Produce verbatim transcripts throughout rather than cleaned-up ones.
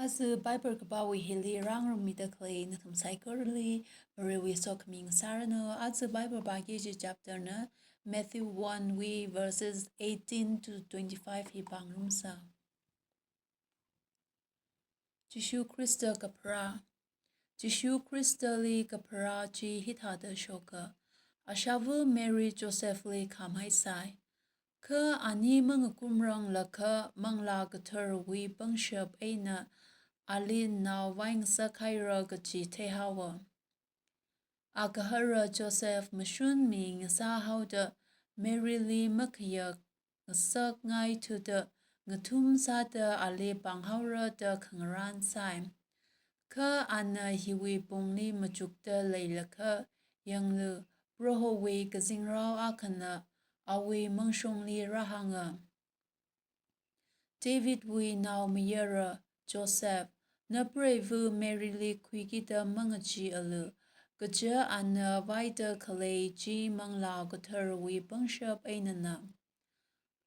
Aja Bible kapāwui hili rāngarummida khalei nathum saikorali Varewui sokhami ngasāranu. Aja Bible pāki kaji chapter na Matthew one wui verses eighteen to twenty-five hi pāngarumsa. Jishu Khrista kapharā. Jishu Khristali kapharā chi hithāda shoka. Ashava Mary Josephli khamhaisai. Kha ani mangakumranglakha Manglā Katharawui pangshap eina ali nao vaingasak haira kaji theihaowa. Agahara Joseph mashunmi ngasāhaoda Maryli makhayak ngasakngaithuda ngathum sāda ali pānghaora da khangarān sai. Kha ana hiwui pongli machukda leilakha, yanglu, Prohowui kazingrao akhana awui mangshongli rāhānga. Davidwui naomayara Joseph, napreiva Maryli khuikida mangacheealu, kaja ana vaida khalei chi Manglā Katharawui pangshap einana.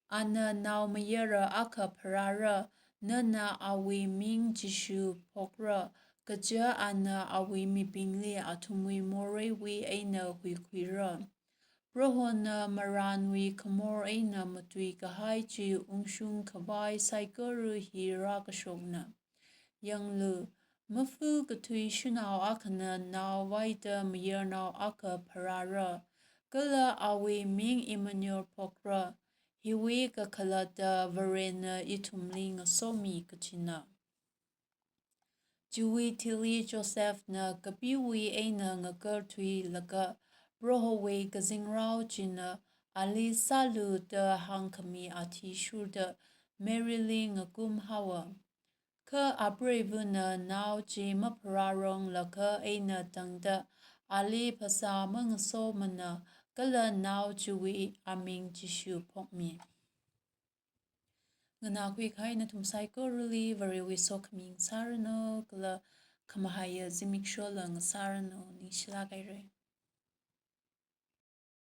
Ana naomayara akha pharāra, nana awui ming Jishu phokra, kaja ana awui mibingli athumwui moreiwui eina huikhuira. Prohona marānwui khamor eina matuikahai chi ungshung khavai saikora hi rākashokna. Yanglu, mafu kathui shanao akhana nao vaida mayarnao akha pharāra, kala awui ming Emmanuel phokra, hiwui kakhalatta Varena ithumli ngasomi kajina. Chiwui thili Josephna kapiwui eina ngakarthuilaga, Prohowui kazingrao china ali sālu da hāngkhami athishurda Maryli ngakumhaowa. Kha apreivana nao chi mapharāranglakha eina tangda ali phasā mangasomana, kala nao chiwui aming Jishu phokmi. Nganākhui kahai nathum saikorali Varewui sokhami ngasāranu, kala khamahaiya zimikshola ngasāranu, ningshilāk haira.